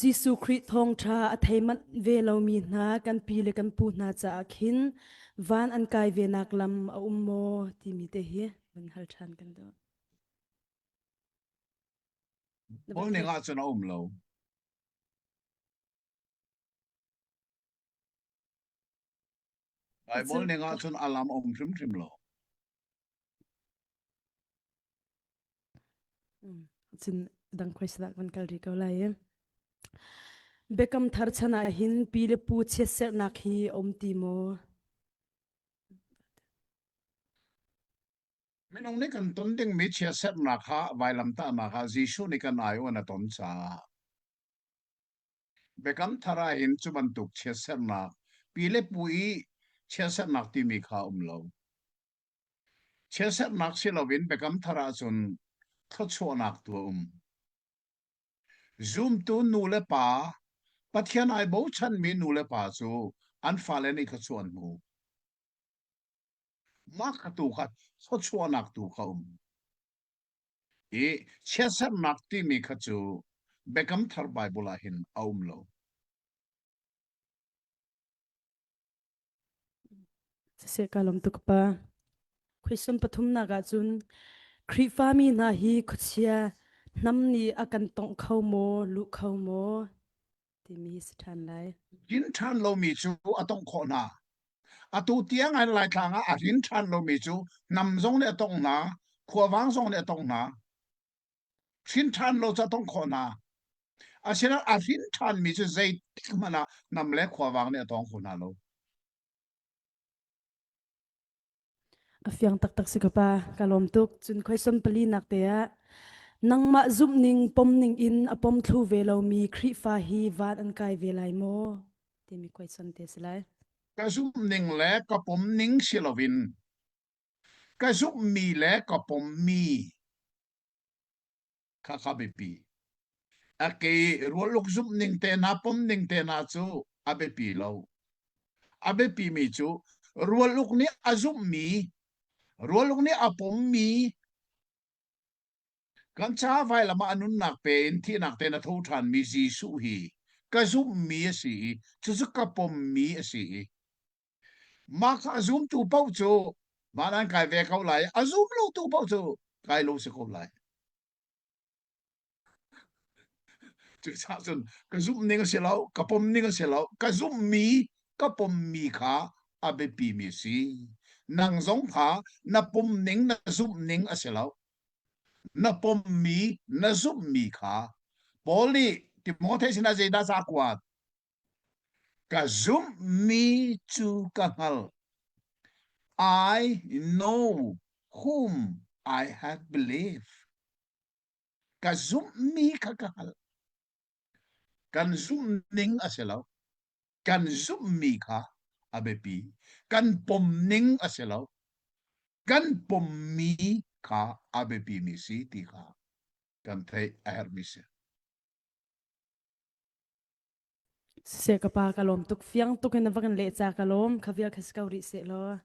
Jesuh Khrih thawngṭha a thei manh ve lomi hna kan pi le kan pu hna caah khin van an kai ve nak lam a um maw timi te hi van hal ṭhan kan duh. Paul ning ahcun a um lo. Bible ning ahcun a lam a um hrimhrim lo. Cun dang question ah kan kal rih ko lai i. Biakam thar chan ah hin pi le pu chiatserhnak hi a um ti maw? Minung nih kan ton dingmi chiatserhnak kha vailamtahnak ah Jesuh nih kan aiawh in a ton caah Biakam thar ah hin cu bantuk chiatserhnak pi le pu i chiatserhnak timi kha a um lo. Chiatserhnak si loin Biakam Thar ahcun thluachuahnak tu a um. Zumtu nu le pa, Pathian ai bochanmi nu le pa cu an fale nih thluachuah an hmu. Mah kha tu kha thluachuahnak tu kha um. I chiatserhnak timi kha cu Biakam Thar Bible ah hin a um lo. Siseh ka lawm tuk pa. Question pathumnak ahcun Khrihfami hna hi khuachia hnam nih a kan tongh kho maw, luh kho maw timi hi si ṭhan lai. Rin ṭhan lomi cu a tongh khawh hna. Atu tiang an Laitlang ah a rin ṭhan lomi cu hnam zong nih a tongh hna, khuavang zong nih a tongh hna. Hrin ṭhan lo cu a tongh khawh hna. Asinain a hrin ṭhanmi cu zeitik hmanh ah hnam le khuavang nih a tawng kho hna lo. A fiang taktak si ka pa, ka lawm tuk. Cun question pali nak te ah nangmah zumhning pomning in a pom thlu ve lomi Khrihfa hi van an kai ve lai maw? Timi question te si lai. Ka zumhning le ka pomning si loin ka zumhmi le ka pommi kha kha biapi. A ke rualuk zumh ning te hna pom ning te hna cu a biapi lo. A biapi mi cu rualuk nih a zumhmi, rualuk nih a pommi kan ca vailam ah a nunnak pe in thihnak te na tho ṭhanmi Jesuh hi ka zumhmi a si i cucu ka pommi a si i Mah kha a zumtu paoh cu van an kai ve ko lai. A zum lotu paoh cu kai lo si ko lai. Cucaah cun ka zumh ning a si lo, ka pom ning a si lo, ka zumhmi, ka pommi kha a biapimi a si. Nang zong kha na pom ning, na zumh ning a si lo. Na pommi, na zumhmi kha Paul nih Timothea sinah zeidah ca kuat? Ka zumhmi cu ka hngalh. I know whom I have believed. Ka zumhmi kha ka hngalh. Kan zumhning a si lo. Kan zumhmi kha a biapi. Kan pomning a si lo. Kan pommi kha a biapimi si ti kha kan theih a herhmi si. Siseh ka pa ka lawm tuk fiang tuk in na va kan leh ca ka lawm kha vial kha si ko rih seh law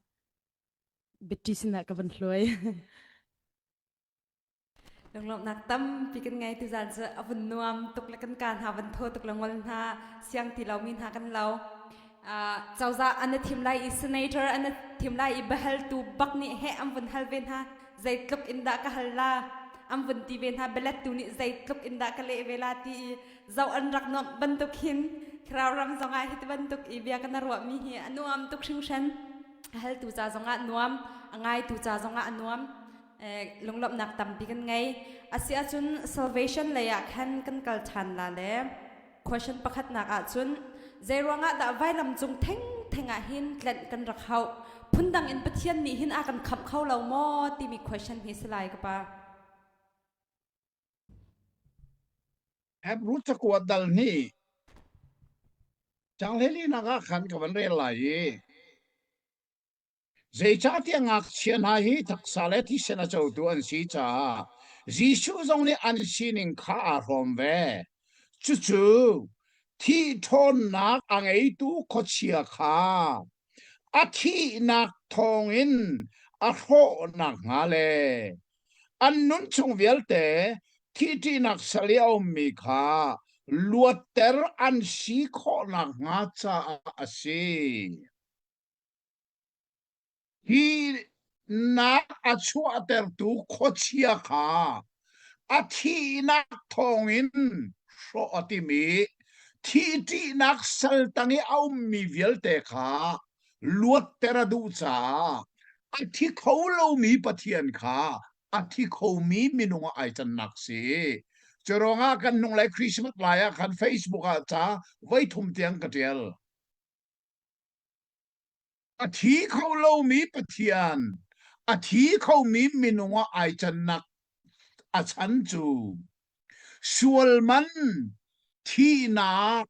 bitti sinah ka van hluai. Lunglawmhnak tampi kan ngei tuzaan cu a vun nuam tuk le kan ka hna van thaw tuk le ngol hna siang ti lomi hna kan lo. Uh, cozah an thim lai i senator an thim lai i biahaltu bak nih he an vun hal ve hna zeitluk in dah ka hal la an vun ti ve hna bialettu nih zeitluk in dah ka leh ve la ti i zoh an rak nuamh bantuk hin thlarau ram zongah hi ti bantuk i bia kan ruahmi hi a nuam tuk hringhran a haltu ca zongah nuam a ngaitu ca zongah a nuam lunglawmhnak tampi kan ngei asi ahcun salvation lei ah khan kan kal ṭhan la le question pakhatnak ahcun zei ruangah dah vailam cung theng theng ah hin tlenh kan rak hauh phundang in Pathian nih hin a kan khamh kho lo maw timi question hi si lai ka pa Hebru cakuat dal hnih Caanghleilinak ah khan ka van rel lai i zeicahtiah ngakchia hna hi taksa le thisen a cotu an si caah Jesuh zong nih an sining kha aa hrawm ve. Cucu thih ṭhawnnak a ngeitu khuachia kha a thihnak thawngin a hrawh nakhnga le an nun chung vialte. Thihṭihnak sal i a ummi kha luatter an si khawh nakhnga caah a si. Hi nak a chuahtertu khuachia kha a thihnak thawngin hrawh a tim i thihṭihnak sal tang i a ummi vialte kha luatter a duh caah a thi kho lomi Pathian kha a thi khomi minung ah ai cannak si. Cu ruangah kan hnunglei Christmas lai ah khan Facebook ah ca voi thum tiang ka ṭial. A thi kho lomi Pathian, a thi khomi minung ah ai cannak a chan cu sual man thihnak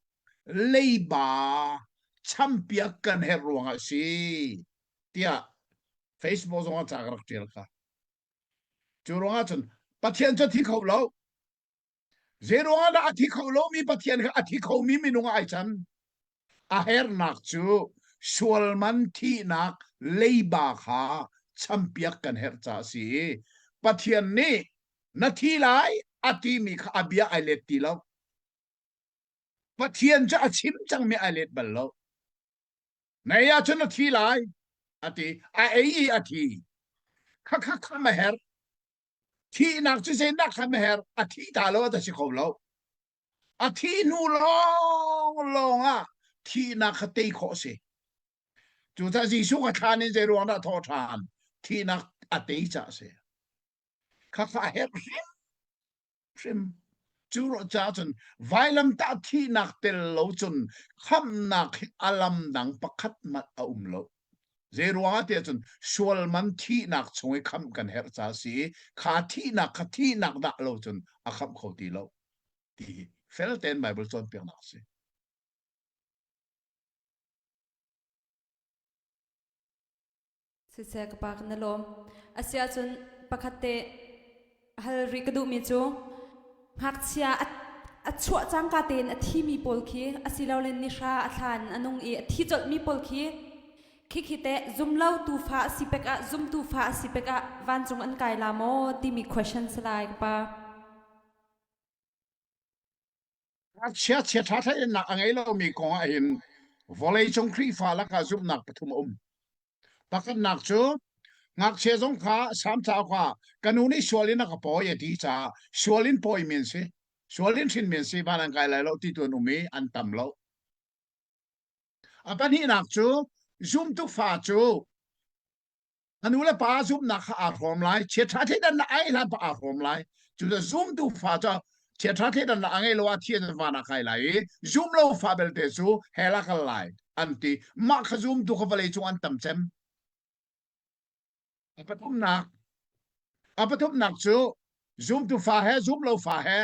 leiba champiak kan herh ruangah a si tiah Facebook zong ah ca ka rak ṭial kha. Cu ruangah cun Pathian cu a thi kho lo. Zei ruangah dah a thi kho lomi Pathian kha a thi khomi minung ah ai can? A hernak cu sualman thihnak leiba kha champiak kan herh caah a si i Pathian nih na thi lai a timi kha a bia ai let ti lo. Pathian cu a chim cangmi ai let bal lo. Na ei ahcun na thi lai a ti. A ei i a thi. Kha kha kham a herh. Thihnak cu zeinak kham a herh? A thi ta lo a si kho lo. A thih hnu lawng lawng ah thihnak kha tei khawh a si. Cucaah Jesuh kha thlan in zei ruang dah thawh ṭhan? Thihnak a tei caah a si. Khakha a herh hrimhrim. Cu ruah caah cun vailamtah thihnak tel lo cun khamhnak hi a lam dang pakhat hmanh a um lo. Zei ruangah tiah cun sual man thihnak chung i khamh kan herh caah a si i kha thihnak kha thihnak dah lo cun a khamh kho ti lo. Ti hi fel tein Bible cawnpiaknak a si. Siseh ka pa kan na lawm. Asiahcun pakhat te hal rih ka duhmi cu ngakchia a, a chuah cangka tein a thimi pawl khi asilole nihra a thlan a nung i a thi colhmi pawl khi khikhi teh zumlo tu fa a si pek ah zumtu fa a si pek ah vancung an kai la maw timi question si lai ka pa. Ngakchia chiaṭha thleidannak a ngei lomi kong ah hin vawleicung Khrihfa lakah zumhnak pathum a um. Pakhatnak cu ngakchia zong kha Salm cauk ah ka nu nih sual in a ka pawi a ti caah sual in pawimi an si. Sual in hrinmi an si van an kai lai lo ti tu an um i an tam lo. A pahnihnak cu zumtu fa cu A nu le pa zumhnak kha aa hrawm lai. Chiaṭha thleidannak a ngei hlan pa aa hrawm lai. Cu cu zumtu fa cu chiaṭha thleidannak a ngei lo ah thi an van ah kai lai i zum lo fa belte cu hell ah kal lai an ti. Mah kha zumtu kha vawlei cung an tam cem. A pathumnak a pathumnak cu zumtu fa he zum lo fa he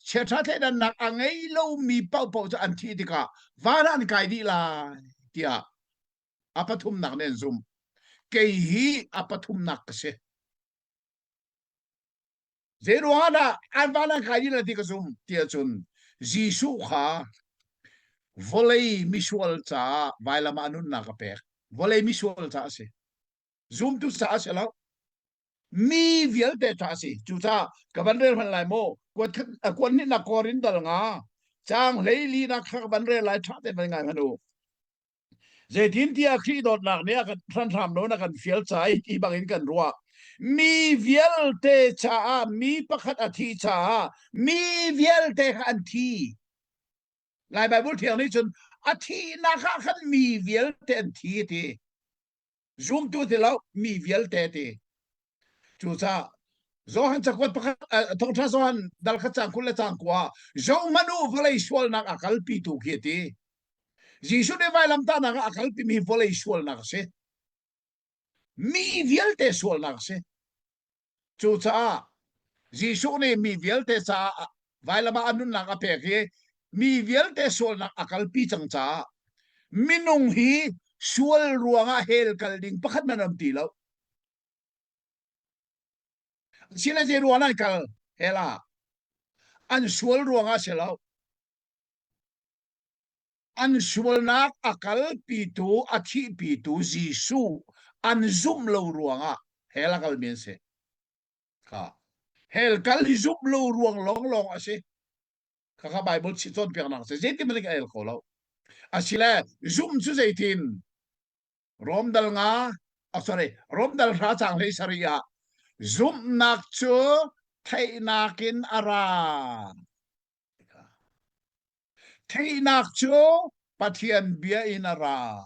chiaṭha thleidannak a ngei lomi paohpaoh cu an thih tikah van ah an kai dih lai tiah a pathumnak nih an zumh. Kei hi a pathumnak ka si. Zei ruangah dah an van an kai dih ti ka zum ti ahcun Jesuh kha vawlei misual caah vailam ah nunnak a pek. Vawlei misual caah a si. Zumtu caah a si lo. Mi vialte caah a si. Cucaah ka van rel hmanh lai maw? Kuan hnihnak Korin dal nga caang 14 nak kha ka van rel lai ṭha tein van ngai hmanh u. Zeitintiah Khrih dawtnak nih a kan hranhram lo na kan fial ca i ti bangin kan ruah. Mi vialte caah mi pakhat a thi caah mi vialte kha an thi. Lai Baibal thiang nih cun a thihnak ah khan mi vialte an thi a ti. Zumtu ti lo mi vialte ti. Cucaah Johan cakuat pakhat thawngṭha Johan dal khat cang 20 le cang kua zohhmanh u vawlei sualnak a kalpitu khi a ti. Jesuh nih vailamtahnak ah a kalpimi vawlei sualnak a si. Mi vialte sualnak a si. Cucaah Jesuh nih mi vialte caah vailam ah a nunnak a pek i mi vialte sualnak a kalpi cang caah minung hi sual ruangah hell kal ding pakhat hmanh an ti lo. Sile zei ruang an kal hell ah an sual ruangah si lo. An sualnak a kalpitu a thihpitu Jesuh an zumh lo ruangah hell a kalmi an si. Kha. Hell kal hi zumh lo ruang lawnglawng a si. Khakha Bible chi cawnpiaknak si. Zeitin hmanh ka el kho lo. Asile zumh cu zeitin? Rom dal nga, oh sorry, Rom dal hra cang hlei sari ah zumhnak cu theihnak in a ra. Theihnak cu Pathian bia in a ra.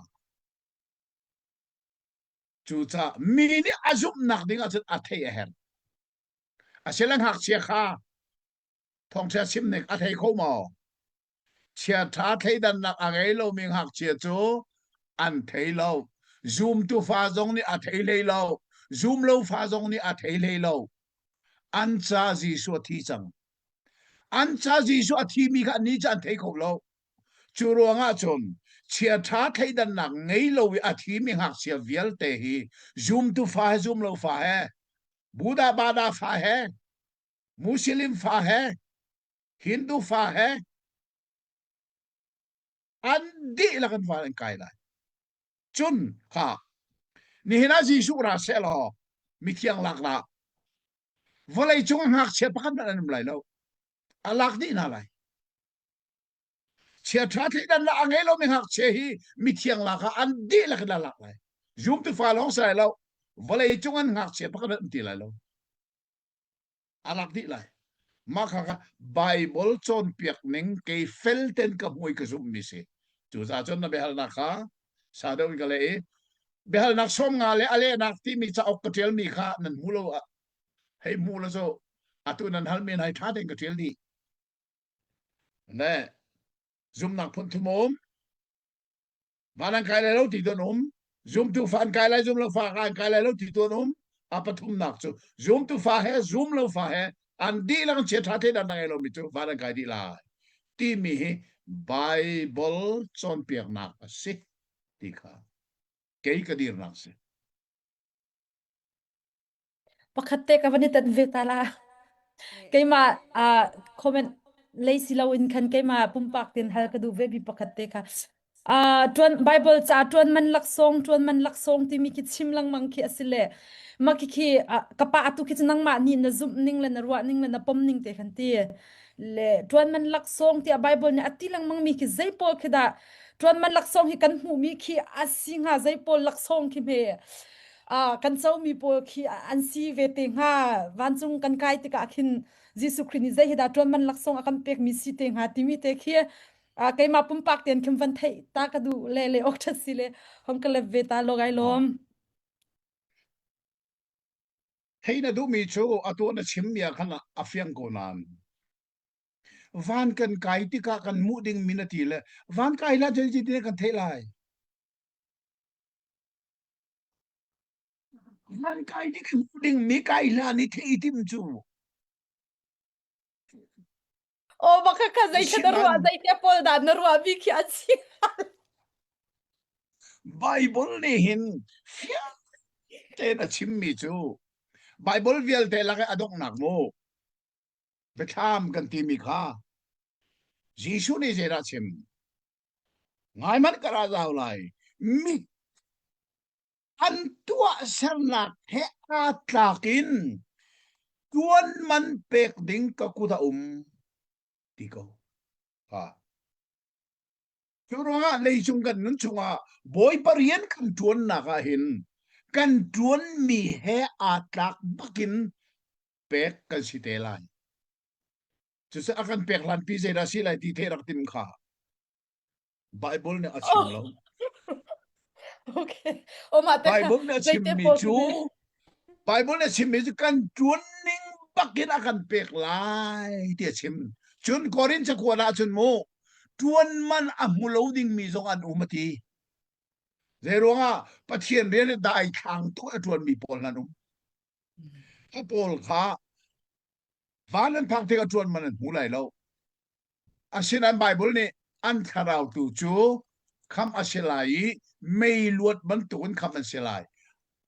Cucaah mi nih a zumhnak ding ahcun a theih a herh. Asile ngakchia kha thawngṭha chim ning a thei kho maw? Chiaṭha thleidannak a ngei lomi ngakchia cu an thei lo. Zumtu fa zong nih a thei hlei lo. Zumlo fa zong nih a thei hlei lo. An ca Jesuh a thi cang. An ca Jesuh a thimi kha annih cu an thei kho lo. Cu ruangah cun chiaṭha thleidannak ngei lo i a thimi ngakchia vialte hi zumtu fa he zumlo fa he, Buddha Bada fa he, Muslim fa he, Hindu fa he, an dihlak in van an kai lai. Cun kha nihin ah Jesuh ra seh law mithiang lak la vawlei cung ah ngakchia pakhat hmanh an um lai lo. A lak dih hna lai. Chiaṭha thleidannak a ngei lomi ngakchia hi mithiang lak ah an dihlak in a lak lai. Zumtu fa lawng si lai lo. Vawlei cung an ngakchia pakhat an ti lai lo. A lak dih lai. Mah kha kha Bible cawnpiak ning kei fel ten ka hmui ka zumhmi si. Cucaah cun na biahalnak kha sa deuh in ka leh i biahalnak sawm nga le a lehnak timi cauk ka ṭialmi kha nan hmu lo hei hmu lo cu atu nan halmi hei ṭha tein ka ṭial dih. Ne zumnak phun thum um van an kai lai lo ti tu an um zumtu fa an kai lai zum lo fa an kai lai lo ti tu an um a pathumnak cu zumtu fa he zum lo fa he an dihlak chia tha the dan ngei lo mi cu van an kai dih lai timi hi Bible cawnpiaknak a si ti kha kei ka dirnak si Pakhat te ka van i tat ve ta la. Keimah uh, comment lei si loin khan keimah pumpak tin hal ka duh ve mi pakhat te kha. Uh, tuan Bible ca tuan man laksawng tuan man laksawng timi khi chim lengmang khi a si le ma khi khi uh, ka pa atu khi cu nangmah nih na zumh ning le na ruah ning le na pom ning te khan ti le tuan man laksawng tiah Bible nih a ti lengmang mi khi zei pawl khi dah tuan man laksawng hi kan hmuh mi khi a si hnga zei pawl laksawng khi hme uh, kan comi pawl khi an si ve te hnga vancung kan kai tikah khin Jesuh Khrih nih zei hi dah ṭuan man laksawng a kan pekmi si te hnga timi te khi uh, keimah pumpak tein khin van theih ta ka duh le le ok ṭhat si le hong ka lep ve ta lo gai lawm Thei na duhmi cu atu na chimmi ah khan a fiang ko nain van kan kai tikah kan hmuh ding mi na ti le van kai la zei ti kan theih lai Van kai dik hmuh ding mi kai hlan i theih tim cu. Oh baka ka zei kha na ruah zei te pawl dah na ruah mi khi a si. Bible nih hin fiang tein a chimmi cu Bible vialte lak i a donghnak mu biathlam kan timi kha Jesuh nih zeidah chim ngai hmanh ka ra zau lai mi an tuahsernak he aa tlak in tuan man pek ding ka kut a um ti ko. Ha. Cu ruangah leicung kan nun chungah Bawipa rian kan ṭuannak ah hin kan ṭuanmi he aa tlak bakin pek kan si te lai. Cucu a kan pek hlanpi zeidah si lai ti the rak tim kha. Bible nih a chim lo. Okay. O mah te Bible nih a chimmi cu Bible nih a chimmi cu kan ṭuan ning bakin a kan pek lai ti a chim. Cun Korin cakuat ah cun mu ṭuan man a hmu lo dingmi zong an um a ti. Zei ruangah Pathian rian i daithlang tuk a ṭuanmi pawl an um. Kha pawl kha van an phak tikah ṭuan man an hmu lai lo. Asinain Baibal nih an thlarau tu cu khamh a si lai i mei luat bantukin khamh an si lai.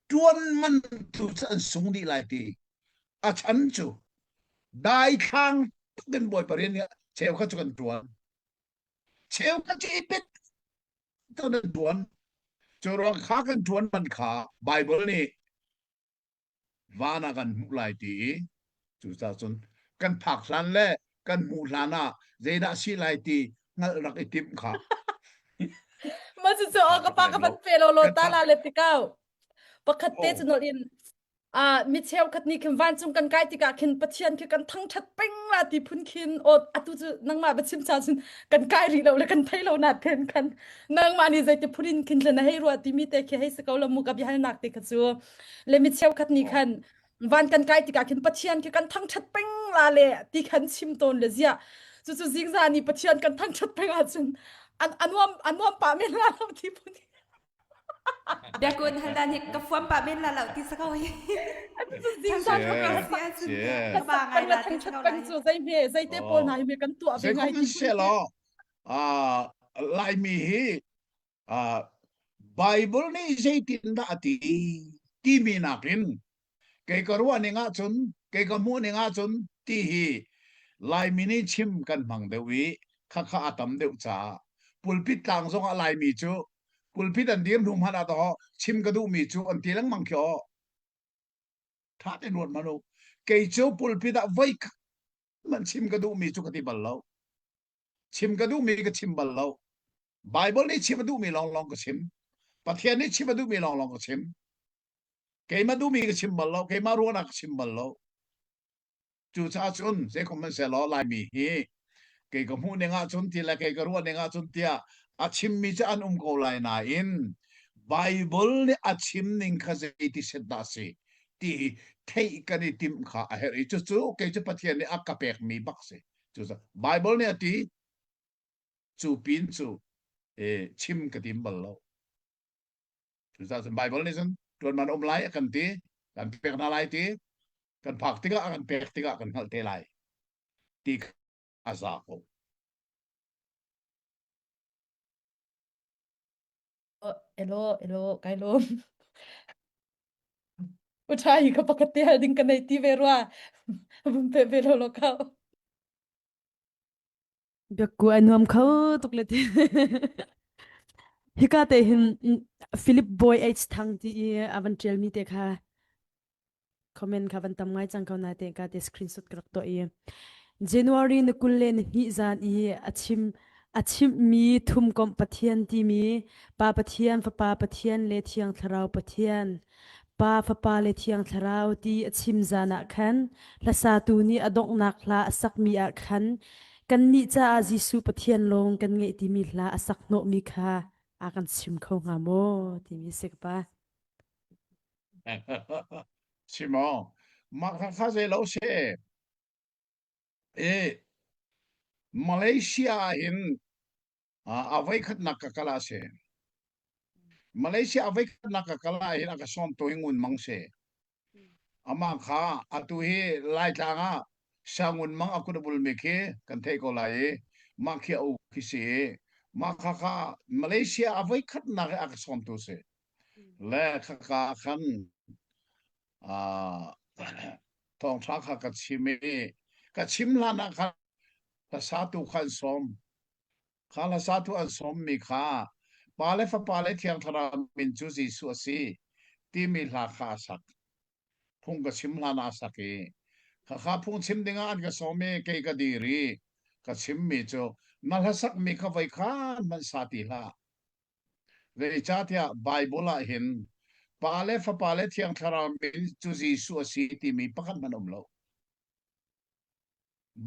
Ṭuan man tu cu an sung dih lai ti. A chan cu daithlang tuk in Bawipa rian hi cheukhat cu kan ṭuan. Cheukhat cu i pet kan ṭuan. Cu ruang kha kan ṭuan man kha Baibal nih van ah kan hmuh lai ti i. Cucaah cun kan phak hlan le kan hmuh hlan ah zeidah si lai ti hngalh rak i timh kha. Ma cu cu ka pa ka van pe lo lo ta la le tikau. Pakhat te cu nol in ah mi cheukhat nih khin vancung kan kai tikah khin Pathian khi kan thangṭhat peng la ti phun khin aw atu cu nangmah biachim cha cun kan kai rih lo le kan thei lo na ten khan nangmah nih zeiti phun in khin na hei ruah timi te khi hei si ko lo mu ka biahalnak te kha cu le mi cheukhat nih khan van kan kai tikah khin Pathian khi kan thangṭhat peng la le ti khan chim tawn le ziah cu cu zingza nih Pathian kan thangṭhat peng ahcun an anuam anuam pah men la lo ti phun Biakun hal dan hi ka fuam pah men la lo ti sa ko hi. Zingzan ka peng la thangṭhat peng cu zei hme zei te pawl hna hi me kan tuah ve ngai ti se lo Laimi hi Bible nih zeitin dah a ti timi nakin Kei ka ruah ning ahcun, kei ka hmuh ning ahcun ti hi Laimi nih chim kan hmang deuh i khakha a tam deuh caah pulpit tlang zongah Laimi cu pulpit an dir hnu hmanh ah dawh chim ka duhmi cu an ti lengmang khi aw. Tha tein ruat hmanh u. Kei cu pulpit ah voi khat hmanh chim ka duhmi cu ka ti bal lo. Chim ka duhmi ka chim bal lo. Bible nih chim a duhmi lawnglawng ka chim. Pathian nih chim a duhmi lawnglawng ka chim. Keimah duhmi ka chim bal lo, keimah ruahnak ka chim bal lo. Cucaah cun zeikhom hmanhsehlaw Laimi hi kei ka hmuh ning ahcun ti le kei ka ruah ning ahcun tiah a chimmi cu an um ko lai nain Bible nih a chim ning kha zeiti set dah si ti hi theih kan i timh kha a herh i cucu kei cu Pathian nih a ka pekmi bak si. Cucaah Bible nih a ti cu pin cu eh, chim ka tim bal lo. Cucaah cun Baibal nih cun ṭuan man um lai a kan ti, kan pek hna lai ti, kan phak tikah a kan pek tikah kan hngalh te lai ti a za ko. Elo, elo, kai lawm. U ṭha hi ka pakhat te hal ding ka nei ti ve rua. Vun pe ve lo lo kau. Biakku a nuam kho tuk le ti. Hika te hin Philip Boy H Thang ti i a van ṭialmi te kha comment kha van tam ngai cang ko na te ka te screenshot ka rak tuah i January ni 20 le ni hnih zan i a chim a chimhmi thumkomh Pathian timi Pa Pathian Fapa Pathian le Thiang Thlarau Pathian Pa, Fapa le Thiang Thlarau ti a chim zan ah khan hlasatu nih a donghnak hla a sakmi ah khan kannih caah Jesuh Pathian lawng kan ngeih timi hla a sak hnawhmi kha a kan chim kho hnga maw timi si ka pa. Chim aw. Mah kha kha zei lo si. E Malaysia ah hin a voikhatnak ka kal ah si. Malaysia a voikhatnak ka kal ah hin a ka sawm tu hi ngun mang si. Amah kha atu hi Laitlang ah Sangun mang a kut a bulmi khi kan theih ko lai i mah khi a u khi si i mah kha kha Malaysia a voikhatnak hi a ka sawm tu si. Le khaka khan thawngṭha kha ka chim i ka chim hlan ah khan hlasatu kha an sawm. Kha hlasatu an sawmmi kha Pa le Fapa le Thiang Thlarau min cu Jesuh a si timi hla kha a sak. Phung ka chim hlan ah a sak i khakha phung chim dingah an ka sawm i kei ka dir i ka chimmi cu na hlasakmi kha voi khan hmanh sa ti hlah. Zeicahtiah Baibal ah hin Pa le Fapa le Thiang Thlarau min cu Jesuh a si timi pakhat hmanh a um lo.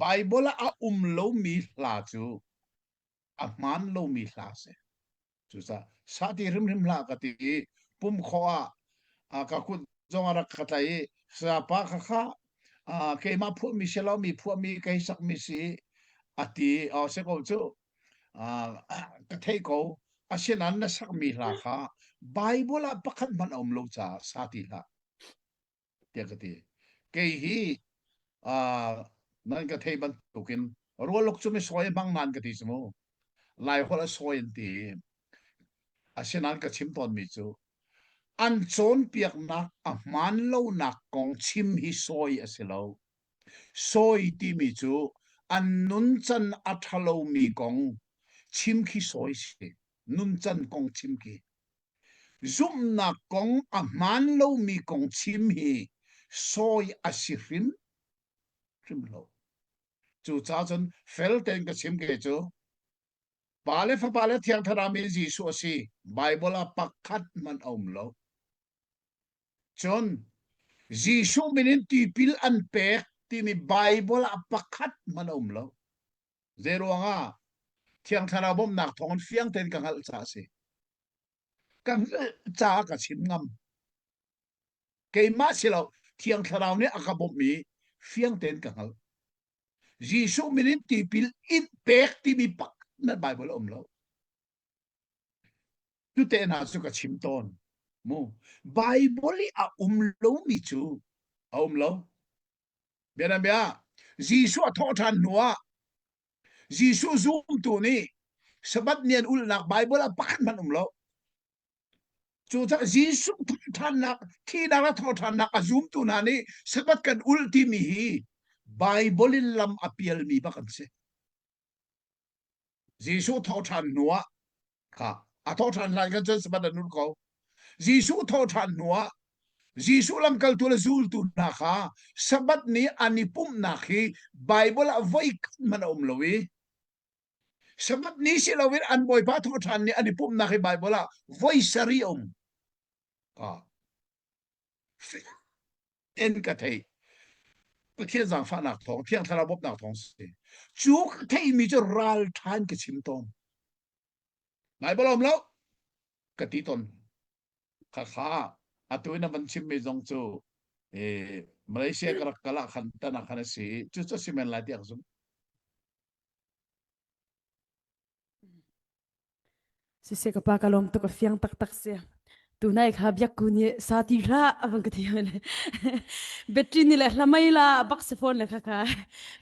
Baibal ah a um lomi hla cu a hmaan lomi hla a si. Cucaah sahti hrimhrim hlah ka ti i pum khawh ah ka kut zong a rak ka tlaih i sayapa kha kha keimah phuahmi si lo mi phuahmi kei sakmi si a ti aw si ko cu ka theih ko asinain na sakmi hla kha Baibal ah pakhat hmanh a um lo caah sa ti hlah tiah ka ti. Kei hi uh, nan ka thei bantukin rualuk cu mi sawi hmang nan ka ti cu mu. Lai holh a sawi an ti. Asinain ka chim tawnmi cu an cawnpiaknak a hmaan lonak kong chim hi sawi a si lo. Sawi timi cu an nuncan a ṭhalomi kong chim khi sawi si. Nuncan kong chim khi. Zumhnak kong a hmaan lomi kong chim hi sawi a si hrim. hrim lo. Cucaah cun fel tein ka chim ke cu Pa le Fapa le Thiang Thlarau min Jesuh a si. Bible ah pakhat hmanh a um lo. Cun Jesuh min in tipil an pek timi Bible ah pakhat hmanh a um lo. Zei ruangah Thiang Thlarau bawmhnak thawngin fiang tein ka hngalh caah a si. Ka hngalh caah ka chim ngam. Keimah si lo, Thiang Thlarau nih a ka bawmh i fiang tein ka hngalh. Jesuh min in tipil in pek timi pakhat na Bible a um lo. Tute hna cu ka chim tawn. Mu. Bible i a um lomi cu a um lo. Bianabia, Jesuh a thawh ṭhan hnuah Jesuh zumtu nih Sabbath ni an ulhnak Bible ah pakhat hmanh um lo. Cucaah Jesuh thawhṭhannak, thihnak le thawhṭhannak a zumtu hna nih Sabbath kan ulh timi hi Bible in lam a pialmi bak an si. Jesuh thawhṭhan hnuah kha a thawhṭhan hlan khan cun Sabbath an ulh ko. Jesuh thawhṭhan hnuah Jesuh lamkaltu le zultu hna kha Sabbath ni an i pumhnak hi Bible ah voikhat hmanh a um lo i Sabbath ni si loin an Bawipa thawhṭhan ni an i pumhnak hi Bible ah voi sarih a um. Ah. En ka thei. Pathian zaangfahnak thawng, Thiang Thlarau bawmhnak thawng si. Cu ka theihmi cu ral ṭhan ka chim tawn. Bible um lo ka ti tawn. Khakha atu in a van chimmi zong cu eh, Malaysia ka rak kal ah khan tan ah khan a si. Cu cu si men lai tiah ka zumh. Siseh ka pa ka lawm tuk a fiang taktak si. Tunai kha biak ku nih sa ti hlah avang ka ti le battery ni le hlamai la bak se phone le kha kha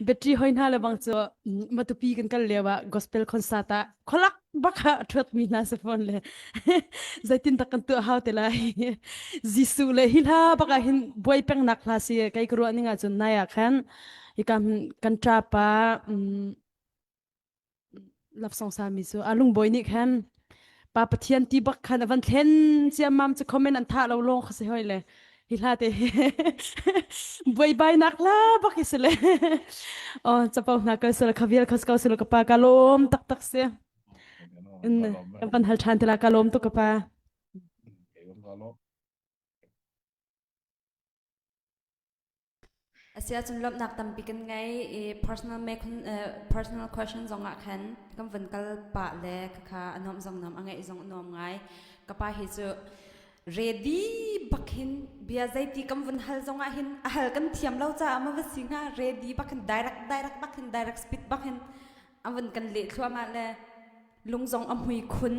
battery hoi hna le bang cu matupi kan kal lio ah gospel concert ah kholak bak ha thuat mi hna se phone le zeitin tak kan tu hau te lai Jesuh le hi hla bak ah hin buai peng nak hla si kai ka ruah ning ah cun nai ah khan hika kan ṭa pa lapsong sami cu a lungbawi nih khan pa pathian ti bak khan a van thlen ciammam cu comment an thah lo lawng kha si hoi le hi hla te hi buaibai nak la bak hi si le oh capo hna kal sel khavial khas ko sel ka pa ka lawm tak tak si in kan van hal than tila ka lawm tu ka pa Asiahcun lawmhnak tampi kan ngei i personal personal question zongah khan kan vun kal pah le khakha a nuamh zong nuam a ngeih zong a nuam ngai. Ka pa hi cu ready bak hin bia zeiti kan vun hal zongah hin a hal kan thiam lo caah ma va si hnga ready bak hin direct direct bak hin direct speed bak hin a vun kan leh thluahmah le lung zong a hmui khun.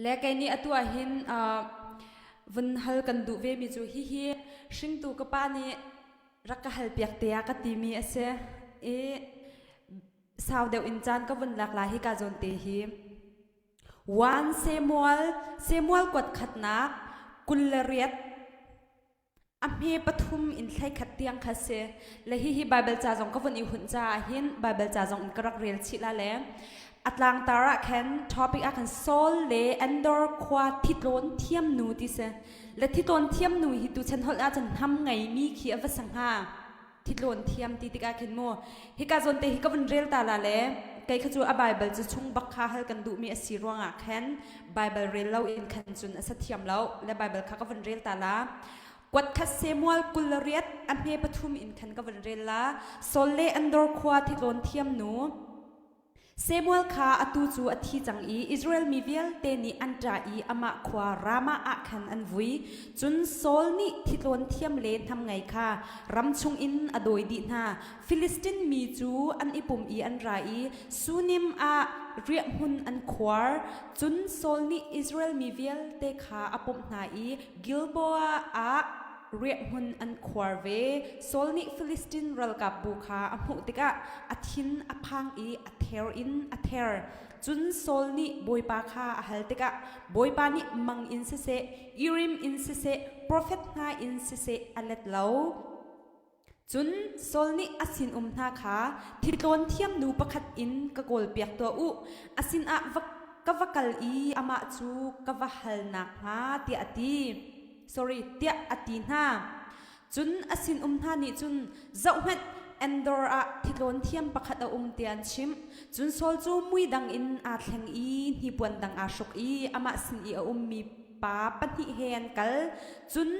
Le kei nih atu ah hin vun hal kan duh vemi cu hihi hringtu ka pa nih rak ka hal piak te ah ka timi a si i sau deuh in caan ka vun lak lai hi ka zawn te hi 1 Samuel Samuel kuat khatnak 28 A hme pathum in thlei khat tiang kha si. Le hihi Baibal ca zong ka vun i hunh caah hin Baibal ca zong in ka rak rel chih la le a tlangtar ah khan topic ah khan Saul le Endor khua thitlawn thiam nu ti si. Le thitlawn thiam nu hi tuchan holh ahcun hnam ngeimi khi a va si hnga. Thitlawn thiam ti tikah khin mu hika zawn te hi ka vun rel ta la le kei kha cu a Bible cu chung bak kha hal kan duhmi a si ruangah khan Bible rel lo in khan cun a sa thiam lo le Bible kha ka vun rel ta la kuat khat Samuel 28 a hme pathum in khan ka vun rel la Saul le Andor khua thitlawn thiam nu Samuel kha atu cu a thi cang i Israel mi vialte nih an ṭah i amah khua Ramah ah khan an vui. Cun Saul nih thitlawn thiam le hnamngei kha ram chungin a dawi dih hna. Filistin mi cu an i pum i an ra i Sunim ah riahhmun an khuar. Cun Saul nih Israel mi vialte kha a pumh hna i Gilboa ah riahhmun an khuar ve. Saul nih Filistin ralkapbu kha a hmuh tikah a thin a phang i a ther in a ther. Cun Saul nih Bawipa kha a hal tikah Bawipa nih mang in siseh, Urim in siseh, profet hna in siseh a let lo. Cun Saul nih a sinum hna kha thitlawn thiamnu pakhat in ka kawlpiak tuah u, a sinah va ka va kal i amah cu ka va hal nakhnga tiah a ti. Sorry, tiah a ti hna. Cun a sinum hna nih cun, Zohhmanh, Endor ah thitlawn thiam pakhat a um tiah an chimh. Cun Saul cu mui dang in aa thleng i hnipuan dang aa hruk i amah sin i a ummi pa pahnih he an kal. Cun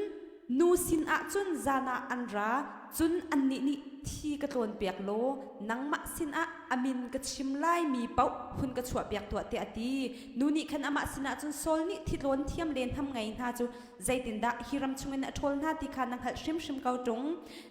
nu sinah cun zan ah an ra, cun annih nih thi ka tlawnpiak law nangmah sinah a min ka chim laimi paoh hun ka chuahpiak tuah tiah a ti. Nu nih khan amah sinah cun Saul nih thitlawn thiam le hnam ngei hna cu zeitindah hi ram chungin a ṭhawl hna ti kha na hngalh hrimhrim ko ṭung.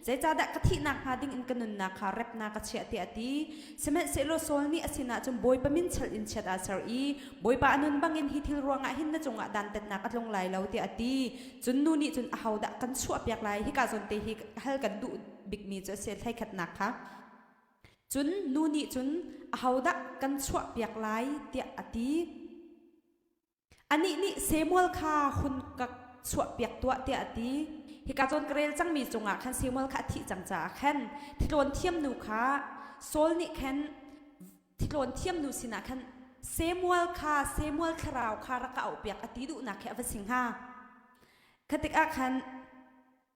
Zeicahdah ka thih nakhnga dingin ka nunnak kha rep na ka chiah tiah a ti. Sihmanhsehlaw Saul nih a sinah cun Bawipa min chalh in chiat aa ser i Bawipa a nun bangin hi thil ruangah hin na cungah dantatnak a tlung lai lo tiah a ti. Cun nu nih cun ahodah kan chuahpiak lai hika zawn te hi hal kan duh bikmi cu a si hleikhatnak kha. Cun nu nih cun ahodah kan chuahpiak lai tiah a ti. Anih nih Samuel kha hun ka chuahpiak tuah tiah a ti. Hika zawn ka rel cangmi cungah khan Samuel kha a thih cang caah khan thitlawn thiamnu kha Saul nih khan thitlawn thiamnu sinah khan Samuel kha Samuel thlarau kha rak ka auhpiak a ti duhnak khi a va si hnga. Kha tikah khan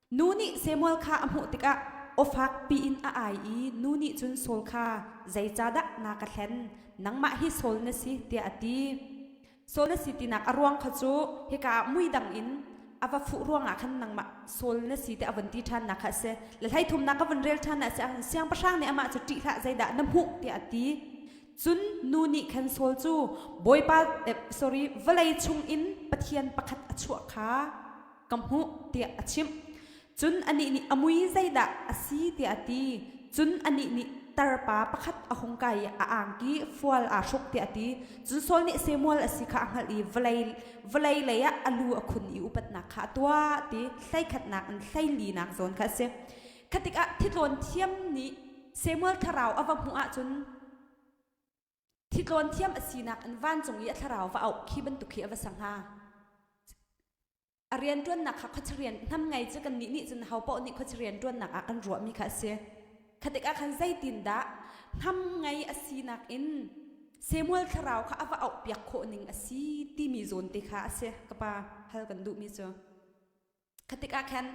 Nu nih Samuel kha a hmuh tikah aw fakpi in a ai i nu nih cun Saul kha zeicahdah na ka hlen? Nangmah hi Saul na si tiah a ti. Saul na si tinak a ruang kha cu hika ah mui dang in a va fuh ruangah khan nangmah Saul na si tiah a vun ti ṭhannak kha a si. Le hleithumnak ka vun rel ṭhan ah si siangpahrang nih amah cu ṭih hlah zeidah na hmuh tiah a ti. Cun nu nih khan Saul cu Bawipa eh, sorry vawlei chungin Pathian pakhat a chuah kha ka hmuh tiah a chimh. Cun anih nih a mui zeidah a si tiah a ti. Cun anih nih tarpa pakhat a hung kai i a angki fual aa hruk tiah a ti. Cun Saul nih Samuel a si kha a hngalh i vawlei vawlei lei ah a lu a khun i upatnak kha a tuah ti hleikhatnak in hleilinak zawn kha a si. Kha tikah thitlawn thiam nih Samuel thlarau a va hmuh ahcun thitlawn thiam a sinak in vancung i a thlarau va auh khi bantuk khi a va sa hnga. A rianṭuannak kha khuachia rian hnam ngei cu kannih nih cun ho paoh nih khuachia rianṭuannak ah kan ruahmi kha a si. Kha tikah khan zeitindah hnam ngei a sinak in Samuel thlarau kha a va auhpiak khawh ning a si timi zawn te kha a si ka pa hal kan duhmi cu. Kha tikah khan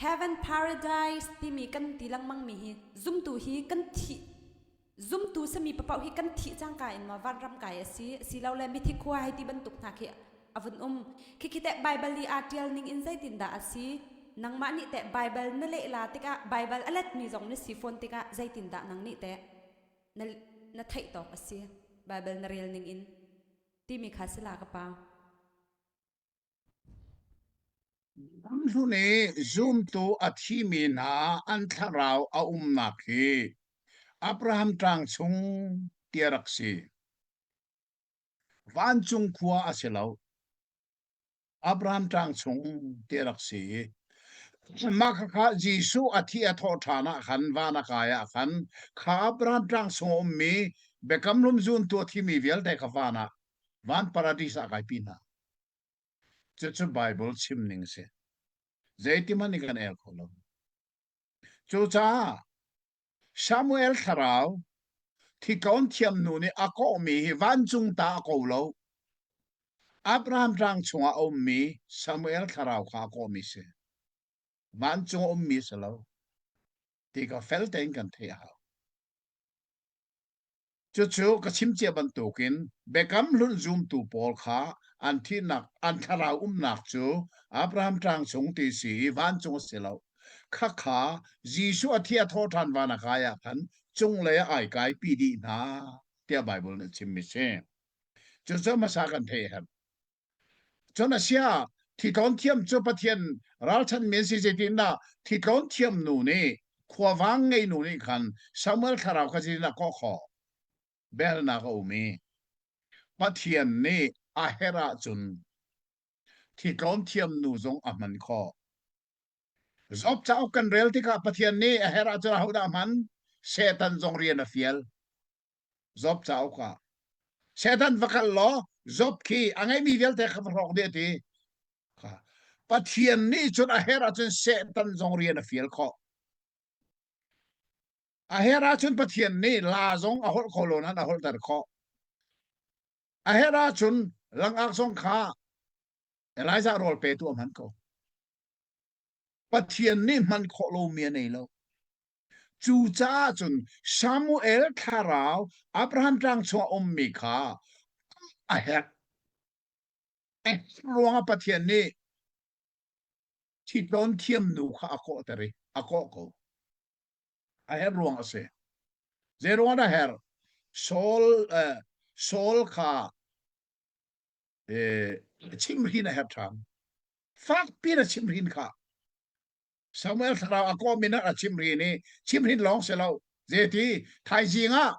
heaven paradise timi kan ti lengmangmi hi zumtu hi kan thih zumtu sami papaoh hi kan thih cangka in maw vanram kai a si asilole mithi khua hei ti bantuk hna khi a vun um khikhi teh Bible i aa ṭial ning in zeitindah a si nangmah nih teh Bible na leh la tikah Bible a letmi zong na si fawn tikah zeitindah nang nih teh na na theih tawk a si Bible na rel ning in timi kha si la ka pa Hlun i zumtu a thimi hna an thlarau a umnak hi Abraham tlang chung ti a rak si. Vancung khua a si lo. Abraham tlang chung ti a rak si. Mah khakha Jesuh a thi a thawh ṭhan ah khan van a kai ah khan kha Abraham tlang chung a ummi biakam hlum zuntu a thimi vialte kha van ah van paradis ah kai pi hna. Cucu Baibal chim ning a si. Zeitihmanh nih kan el kho lo. Cucaah Samuel thlarau thitlawn thiam nu nih a kawhmi hi vancung ta a ko lo. Abraham tlang chungah a ummi Samuel thlarau kha a kawhmi si. Vancung a ummi si lo. Ti ka fel tein kan theih a hau. Cucu ka chim cia bantukin Biakam Hlun zumtu pawl kha an thihnak an thlarau umnak cu Abraham tlang chung ti si i vancung a si lo. Khakha Jesuh a thi a thawh ṭhan van a kai ah khan cunglei ah ai kai pi dih hna tiah Baibal nih a chimmi si. Cucu hmasa kan theih a herh. Cun a sia thitlawn thiam cu Pathian ralchanmi an si zeitindah thitlawn thiam nu nih khuavang ngei nu nih khan Samuel thlarau kha zeitindah kawh khawh belnak a um i Pathian nih a herh ahcun thitlawn thiam nu zong a hman khawh. Job cauk kan rel tikah Pathian nih a herh ahcun ahodah a hman? Satan zong rian a fial. Job cauk ah Satan va kal law Job khi a ngeihmi vialte kha va hrawk dih a ti. Pathian nih cun a herh ahcun Satan zong rian a fial khawh. A herh ahcun Pathian nih la zong a holh kho lo nain a holhter khawh. A herh ahcun langak zong kha Elijah rawl petu a hman ko. Pathian nih hman khawh lomi a nei lo. Cucaah cun Samuel thlarau Abraham tlang chungah ummi kha a herh. Ruangah Pathian nih thitlawn thiam nu kha a kawhter i a kawh ko. A herh ruang a si. Zei ruang dah a herh? Saul, eh, Saul kha eh, chimhrin a herh ṭhan. Fakpi in a chimhrin kha. Samuel thlarau a kawh min a chimhrin i chimhrin lawng si lo. Zeiti thaizing ah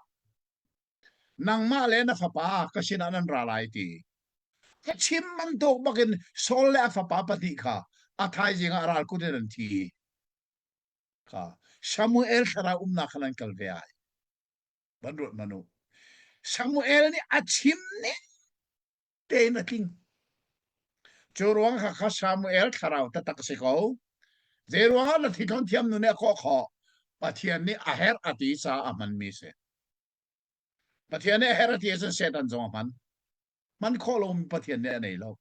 nangmah le na fapa ka sinah nan ra lai ti. A chim bantuk bakin Saul le a fapa pahnih kha a thaizing ah ral kut in an thi. Kha Samuel thlarau umnak khan an kal ve ai. Van ruat hmanh u. Samuel nih a chim ning tein a tling. Cu ruang kha kha Samuel thlarau taktak a si ko. Zei ruangah na thithlawn thiam nu nih a kawh khawh? Pathian nih a herh a ti caah a hmanmi si. Pathian nih a herh a ti ahcun Satan zong a hman. Hman khawh lomi Pathian nih a nei lo.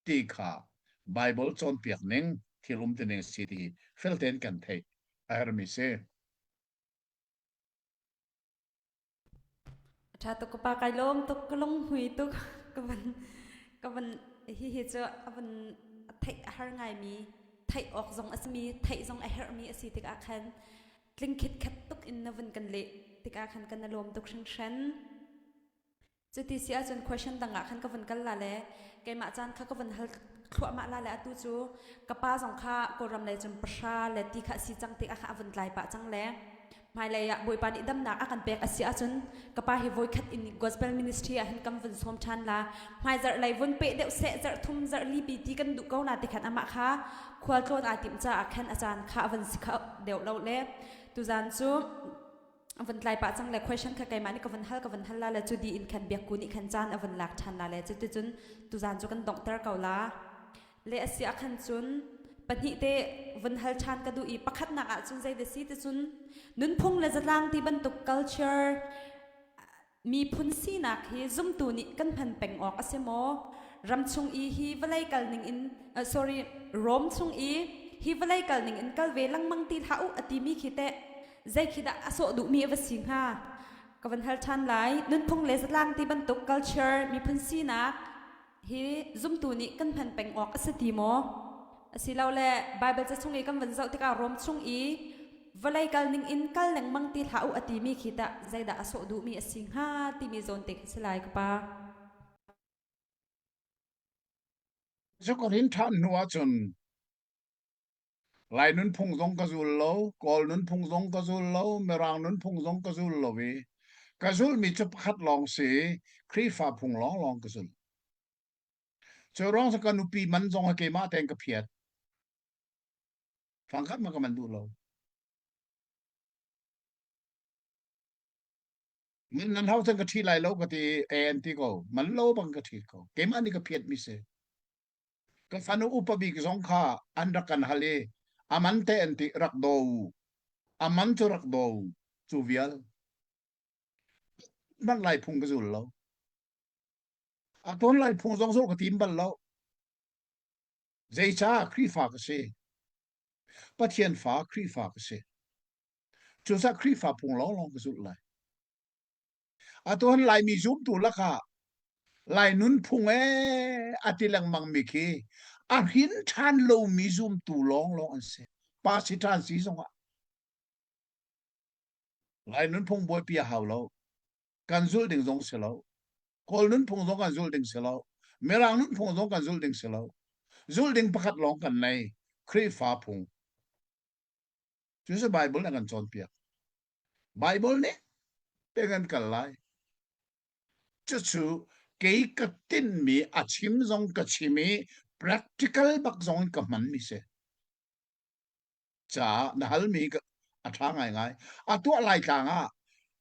Ti kha Bible cawnpiak ning thil um tining si ti fel tein kan theih a herhmi si. Ṭha tuk ka pa kai lawm tuk ka lunghmui tuk ka van ka van hihi cu a van theih a har ngaimi theih awk zong a simi theih zong a herhmi a si tikah khan tling khitkhat tuk in na vun kan leh tikah khan kan i lawm tuk hringhran. Cuti si ahcun question dang ah khan ka vun kal la le keimah caan kha ka vun hal thluahmah la le atu cu ka pa zong kha Kawlram lei cun pahra le ti kha a si cang tikah kha a vun tlai pah cang le hmailei ah Bawipa nih damnak a kan pek a si ahcun ka pa hi voikhat in gospel ministry ah hin kan vun sawm ṭhan la hmaizarh lei vun peh deuh seh zarh thum zarh li pi ti kan duh ko na ti khan amah kha khualtlawn aa timh caah khan a caan kha a vun si kho deuh lo le tuzan cu a vun tlai pah cang le question kha keimah nih ka vun hal ka vun hal la le cu di in khan biakku nih khan caan a vun lak ṭhan la le cuticun tuzan cu kan donghter ko la le a si ah khan cun pahnih te vun hal ṭhan ka duh i pakhatnak ah cun zei da si ti cun nunphung le zatlang ti bantuk culture miphun sinak hi zumtu nih kan hman peng awk a si maw ram chung i hi vawlei kal ning in uh, sorry Rom chung i hi vawlei kal ning in kal ve lengmang ti hlah u a timi khi teh zei khi dah a sawh duhmi a va si hnga ka van hal ṭhan lai nunphung le zatlang ti bantuk culture miphun sinak hi zumtu nih kan hman peng awk a si ti maw asilole Bible ca chung i kan van zoh tikah Rom chung i vawlei kal ning in kal lengmang ti hlah u a timi khi tah zeidah a sawh duhmi a si hnga timi zawn te khi si lai ka pa. Cu ka rin ṭhan hnu ahcun Lai nunphung zong ka zul lo, Kawl nunphung zong ka zul lo, Mirang nunphung zong ka zul lo i ka zulmi cu pakhat lawng si i Khrihfa phung lawnglawng ka zul. Cu ruang cu ka nupi man zong hi keimah tein ka phiat. Fangkhat ma ka man duh lo. Man nan hau cun ka ṭhi lai lo ka ti i an ti ko. Man lo bang ka ṭhi ko. Keimah nih ka phiat mi si. Ka fanu upa bik zong kha an rak kan hal i a man te an ti rak daw u. A man cu rak daw u. Cu vial. Man lai phung ka zul lo. A ton lai phung zong zul ka tim bal lo. Zeicah Khrihfa ka si? Pathian fa Khrihfa ka si. Cucaah Khrihfa phung lawnglawng ka zulh lai. Atu han Laimi zumtu lakah Lai nunphung ee a ti lengmang mi khi a hrin ṭhan lomi zumtu lawnglawng an si. Pa si ṭhan si zongah. Lai nunphung buaipi a hau lo. Kan zulh ding zong si lo. Kawl nunphung zong kan zulh ding si lo. Mirang nunphung zong kan zulh ding si lo. Zulh ding pakhat lawng kan nei. Khrihfa phung. Cu cu Bible nih a kan cawnpiak. Bible nih te kan kal lai. Cucu kei ka tinhmi a chim zong ka chim i practical bak zong in ka hmanmi si. Caah na halmi a ṭha ngaingai. A tuah lai tlang ah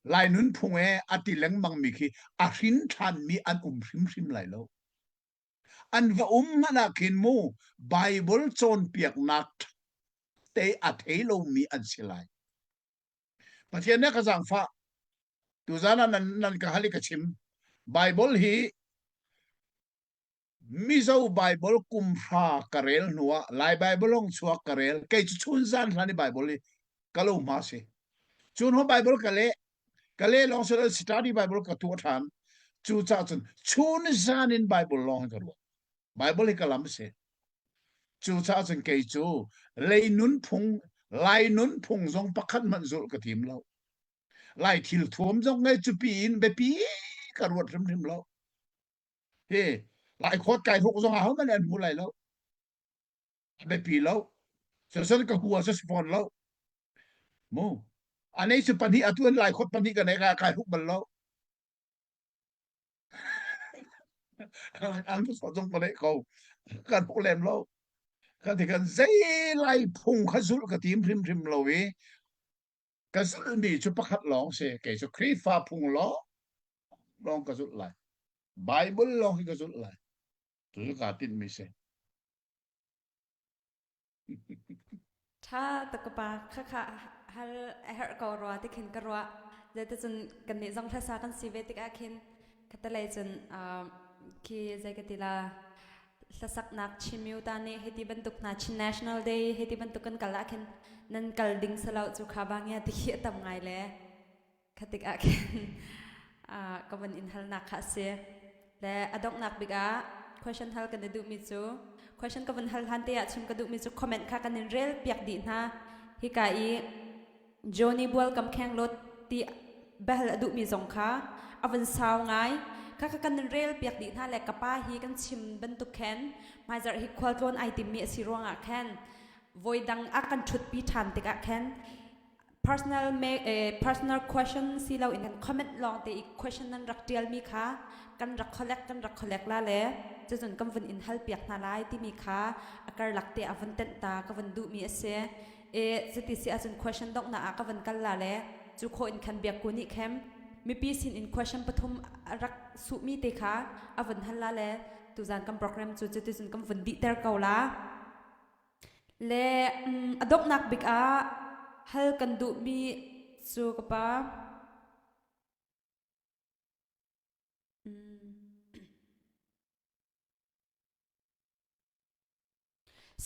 Lai nunphung e a ti lengmang mi khi a hrin ṭhanmi an um hrimhrim lai lo. An va um hmanh ah khin mu Bible cawnpiaknak te a thei lomi an si lai. Pathian nih ka zaangfah. Tuzan ah nan, nan ka hal i ka chim. Bible hi Mizo Bible kum hra ka rel hnuah Lai Bible lawng chuak ka rel. Kei cu chun zan hlan i Bible i ka lo hma si. Cun ho Bible ka leh ka leh lawng si lo study Bible ka tuah ṭhan. Cucaah cun chun zan in Bible lawng hi ka ruat. Bible hi ka lam si. Cucaah cun kei cu lei nunphung Lai nunphung zong pakhat hmanh zulh ka tim lo. Lai thil thuam zong ngei cupi in biapi ka ruat hrimhrim lo. Hi Lai khawt kai hruk zong ahohmanh an hmu lai lo. A biapi lo. Cucun ka hua cu si fawn lo. Mu. Anei cu pahnih atu an lai khawt pahnih ka nei ka kai hruk bal lo. An zong ka nei ko. Kan hruk lem lo. Kan ti kan zei lai phung kha zulh ka tim hrimhrim lo i ka zulhmi cu pakhat lawng si. Kei cu Khrihfa phung lawng lawng ka zulh lai. Bible lawng hi ka zulh lai. Cu kaa tinhmi si. Ṭha tuk ka pa khakha hal a herh ko rua ti khin ka ruah. Zeicun kannih zong hlasa kan si ve tikah khin khatalei cun khi zei ka ti la hlasaknak Chimyu ta nih hiti bantuk hna Chin National Day hiti bantuk kan kal ah khin nan kal ding salo cu kha bangia ti khi a tam ngai le Kha tikah khin ka van in halnak kha a si. Le a donghnak bik ah question hal kan i duhmi cu question ka van hal hlan te ah chim ka duhmi cu comment kha kan in rel piak dih hna. Hika i Johnny Bual kam kheng lot ti behal a duhmi zong kha a van sau ngai. Kha kha kan in rel piak dih hna le ka pa hi kan chim bantuk khen hmaizarh hi khualtlawn ai timmi a si ruangah khan voi dang a kan ṭhutpi ṭhan tikah khan personal eh, personal question si lo in kan comment lawng te i question nan rak tial mi kha kan rak collect kan rak collect la le cun kan vun in hal piak hna lai timi kha a karlak te a vun tenh ta ka vun duh mi a si e cuti si ahcun question dongh na ah ka vun kal la le cu kho in khan biak ku nih khem mipi sin in question pathum rak suh mi te kha a vun hal la le tuzan kan program cu cuti cun kan vun dih ter ko la Le a donghnak bik ah hal kan duhmi cu ka pa.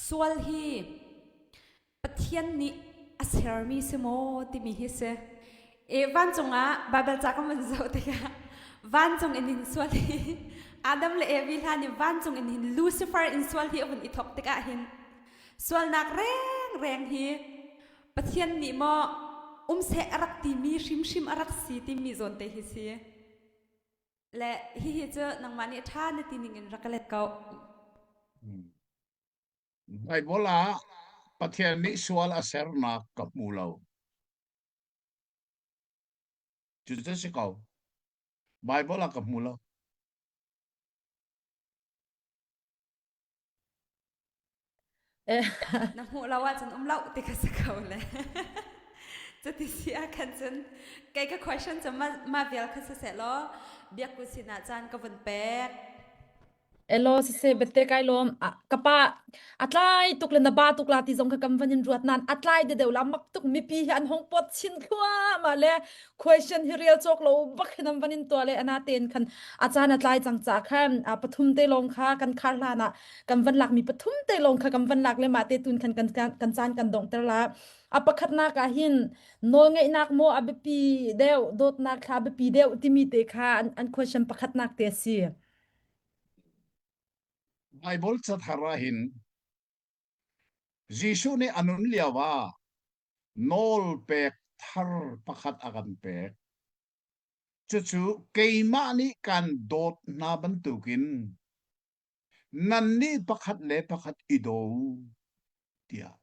Sual hi Pathian nih a sermi si maw timi hi si. E vancung ah Baibal ca kan van zoh tikah vancung in hin sual hi Adam le Evi hlan i vancung in hin Lucifer in sual hi a vun i thawk tikah hin sualnak rengreng hi Pathian nih maw um seh a rak timi hrimhrim a rak si timi zawn te hi si. Le hihi cu nangmah nih ṭha na ti ning in rak ka let ko. Baibal ah Pathian nih sual a sernak ka hmu lo. Cucu si ko. Baibal ah ka hmu lo. Na hmuh lo ahcun um lo ti kha si ko le. Cuti si ah khan cun kei ka question cu ma vial kha si seh law biakku sinah caan ka vun pek. Elaw siseh biate kai lawm ka pa a tlai tuk le na ba tuk la ti zong kha kan van in ruat nan a tlai de deuh la mak tuk mipi hi an hong pot chin thluahmah le question hi real cawk lo bak hin an van in tua le ana ten khan a caan a tlai cang ca khan pathum te lawng kha kan khar hlan ah kan van lak mi pathum te lawng kha kan van lak le mah te tun khan kan kan caan kan dongter la a pakhatnak ah hin nawlngeihnak maw a biapi deuh dawtnak thla biapi deuh timi te kha an question pakhatnak te a si. Baibal cathar ah hin Jesuh nih a nun lio ah nawl pek thar pakhat a kan pek. Cucu keimah nih kan dawt hna bantukin nannih pakhat le pakhat i daw u tiah.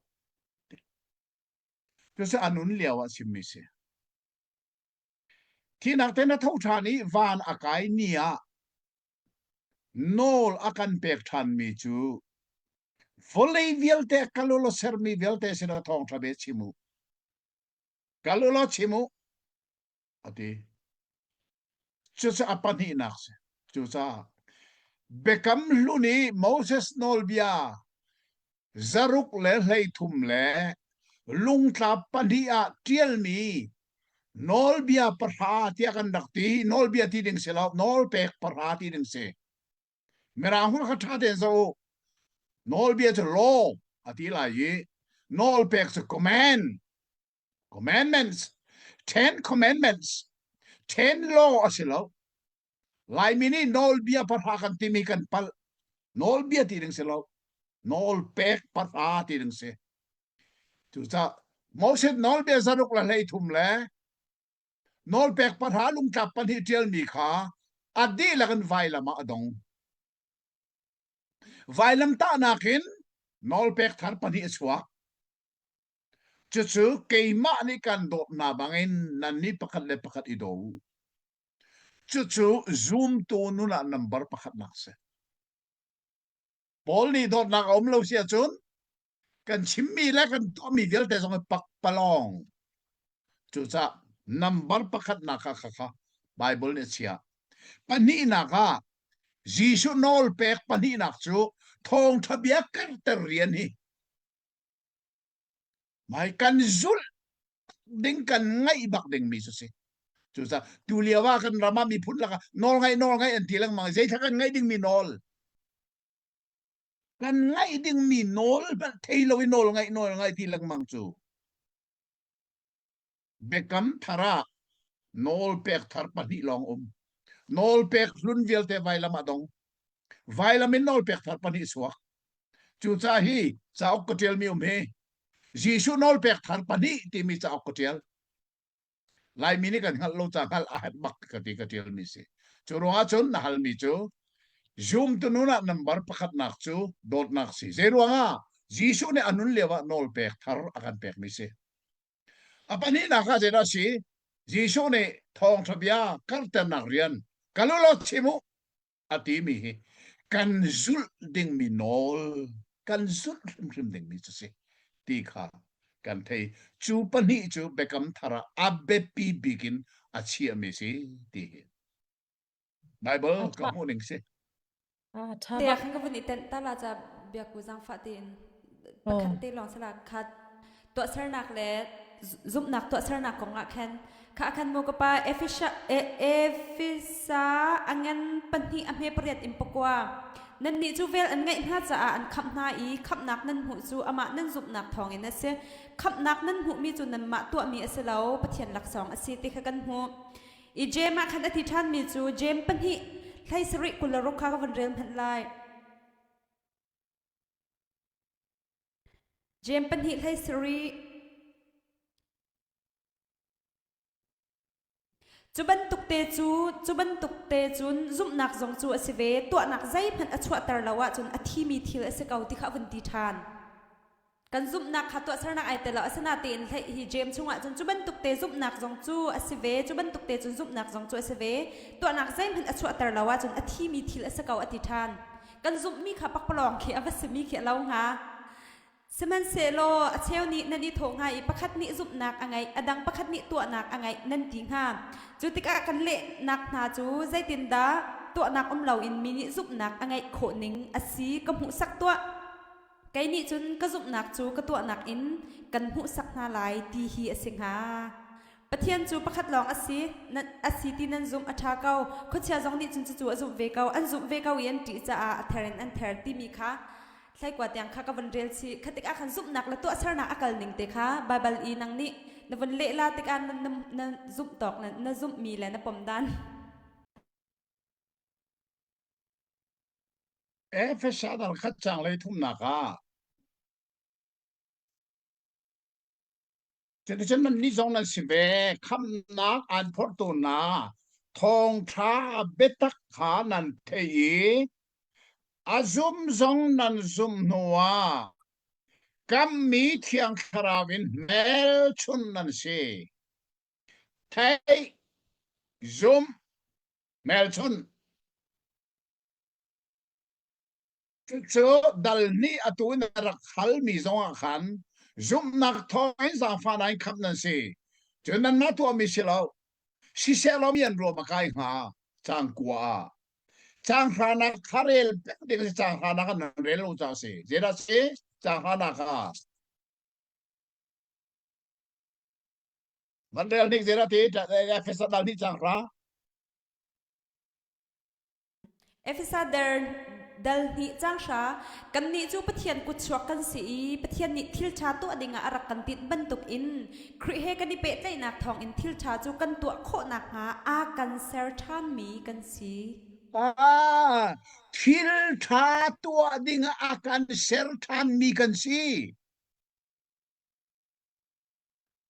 Cucu a nun lio ah chimmi si. Thihnak te na tho ṭhan i van a kai ni ah nawl a kan pek ṭhanmi cu vawlei vialte kal u law sermi vialte sinah thawngṭha bia chim u. Kal u law chim u, a ti. Cucu a pahnihnak si. Cucaah Biakam Hlun i Moses nawlbia zaruk le 13 le lungtla pahnih ah ṭialmi nawlbia pahra tiah kan rak ti. Nawlbia ti ding si lo, nawlpek pahra ti ding si. Mirang holh kha ṭha tein zoh u. Nawlbia cu law a ti lai i nawlpek cu command. Commandments. Ten commandments. Ten law a si lo. Laimi nih nawlbia pahra kan timi kan palh. Nawlbia ti ding si lo. Nawlpek pahra ti ding si. Cucaah Moses nawlbia zaruk le 13 le nawlpek pahra lungtlap pahnih ṭialmi kha a dihlak in vailam ah a dong. Vailam tahnak in nawlpek thar pahnih a chuak. Cucu keimah nih kan dawt hna bangin nannih pakhat le pakhat i daw u. Cucu zumtu nun ah nambar pakhatnak a si. Paul nih dawtnak a um lo si ahcun kan chimmi le kan tuahmi vialte zong hi pakpalawng. Cucaah nambar pakhatnak kha kha kha Bible nih a chiah. Pahnihnak ah Jesuh nawl pek pahnihnak cu thawngṭha bia karter rian hi mai kan zulh ding kan ngaih bak dingmi cu si. Cucaah tu lio ah kan ram ah miphun lakah nawl ngaih nawl ngaih an ti lengmang. Zeithla kan ngaih dingmi nawl? Kan ngaih dingmi nawl hmanh thei lo i nawl ngaih nawl ngaih ti lengmang cu. Biakam thar ah nawl pek thar pahnih lawng um. Nawl pek hlun vialte vailam ah dong. Vailam in nawl pek thar pahnih suak. Cucaah hi cauk ka ṭialmi um hi Jesuh nawl pek thar pahnih timi cauk ka ṭial. Laimi nih kan hngalh lo ca hngalh a herh bak ka ti ka ṭialmi si. Cu ruangah cun na halmi cu zumtu nun ah nambar pakhatnak cu dawtnak si. Zei ruangah Jesuh nih a nun lio ah nawl pek thar a kan pekmi si. A pahnihnak ah zeidah a si? Jesuh nih thawngṭha bia karhternak rian kal u law chim u a timi hi kan zulh dingmi nawl kan zulh hrimhrim dingmi cu si ti kha kan thei. Cu pahnih cu biakam thar ah a biapi bik in a chiahmi si ti hi Bible ka hmuh ning si. Te ah khan ka vun i tenh ta la ca biaku zaangfah tein pakhat te lawng sala kha tuahsernak le zumhnak tuahsernak kong ah khan kha khan mu ka pa Efesa Efesa angan pahnih a hme pariat in pakua nannih cu vel an ngaih hna caah an khamh hna i khamhnak nan hmuh cu amah nan zumhnak thawngin a si khamhnak nan hmuhmi cu nanmah tuahmi a si lo Pathian laksawng a si ti kha kan hmuh I Jeim ah khan a ti ṭhanmi cu Jeim pahnih hlei sarih 26 kha ka vun rel hmanh lai. Jeim pahnih hlei sarih Cu bantuk te cu cu bantuk te cun zumhnak zong cu a si ve tuahnak zeihmanh a chuahter lo ahcun a thimi thil a si ko ti kha a vun ti ṭhan. Kan zumhnak kha tuahsernak ai tel lo. Asinain hlei hi Jeim chungah cun cu bantuk te zumhnak zong cu a si ve, cu bantuk te cun zumhnak zong cu a si ve. Tuahnak zeihmanh a chuahter lo ahcun a thimi thil a si ko a ti ṭhan. Kan zumhmi kha pakpalawng khi a va simi khi a lo hnga. Sihmanhsehlaw a cheu nih nan i thawh hnga i pakhat nih zumhnak a ngeih, a dang pakhat nih tuahnak a ngeih nan ti hnga. Cu tikah kan lehnak hna cu zeitindah tuahnak um loin mi nih zumhnak a ngeih khawh ning a si ka hmuhsak tuah. Kei nih cun ka zumhnak cu ka tuahnak in kan hmuhsak hna lai ti hi a si hnga. Pathian cu pakhat lawng a si, a si ti nan zumh a ṭha ko. Khuachia zong nih cun cucu a zumh ve ko. An zumh ve ko i an ṭih caah a ther in an ther timi kha thlaikua tiang kha ka vun rel chih. Kha tikah khan zumhnak le tuahsernak a kal ning te kha Baibal i nang nih na vun leh la tikah na, na, na zumh tawk na, na zumhmi le na pom dan. Efesa dal khat cang lei thumnak ah cuticun nannih zong nan si ve khamhnak aan phorhtu hna thawngṭha biatak kha nan theih i a zum zong nan zumh hnuah kammi thiang thlarau in hmelchunh nan si. Theih, zumh, hmelchunh. Cucu dal nih atu in a rak halmi zongah khan zumhnak thawngin zaangfahnak in khamh nan si. Cun nanmah tuahmi si lo. Siseh mi an ruam a kai hnga caang kua ah. Caang hranak kha rel pek ding a si caang hranak an rel lo ca a si. Zeidah a si? Caang hranak ah. Van rel hnik zeidah ti? Efesa dal hnih caang hra. Efesa der. Dal hnih cang hra kannih cu Pathian kutchuak kan si i Pathian nih thil ṭha tuah dingah a rak kan tinh bantukin Khrih he kan i pehtlaihnak thawngin thil ṭha cu kan tuah khawh nakhnga a kan ser ṭhanmi kan si. Ah, thil ṭha tuah dingah a kan ser ṭhanmi kan si.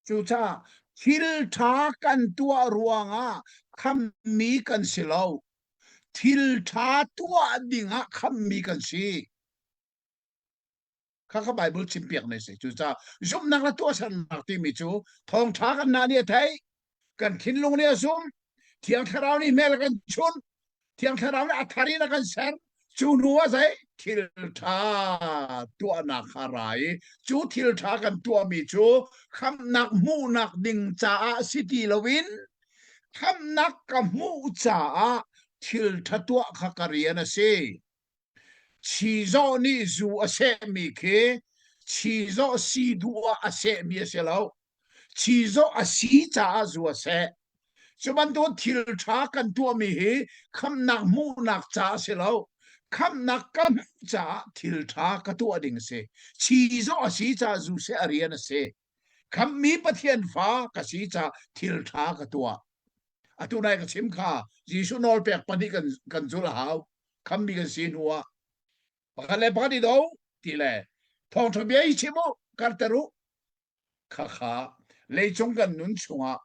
Cucaah thil ṭha kan tuah ruangah khammi kan si lo. Thil ṭha tuah dingah khammi kan si. Kha kha Bible chimpiak ne si. Cucaah zumhnak le tuahsernak timi cu thawngṭha kan hna nih a theih, kan thinlung nih a zumh, Thiang Thlarau nih hmel a kan chunh, Thiang Thlarau nih a thar in a kan ser. Cu hnu ah zei thil ṭha tuahnak kha ra i cu thil ṭha kan tuahmi cu khamhnak hmuhnak ding caah si ti loin khamhnak ka hmuh caah thil ṭha tuah kha ka rian a si. Chizawh nih zu a sehmi khi chizawh si duh ah a sehmi a si lo. Chizawh a si caah zu a seh. Cu bantuk thil ṭha kan tuahmi hi khamhnak hmuhnak ca a si lo. Khamhnak ka hmuh caah thil ṭha ka tuah ding a si. Chizawh a si caah zu seh a rian a si. Khamhmi Pathian fa ka si caah thil ṭha ka tuah. Atu nai ka chim kha Jesuh nawlpek pahnih kan, kan zulh a hau. Khammi kan si hnu ah pakhat le pakhat i do ti le thawngṭha bia i chim u, karter u. Khakha leicung kan nun chungah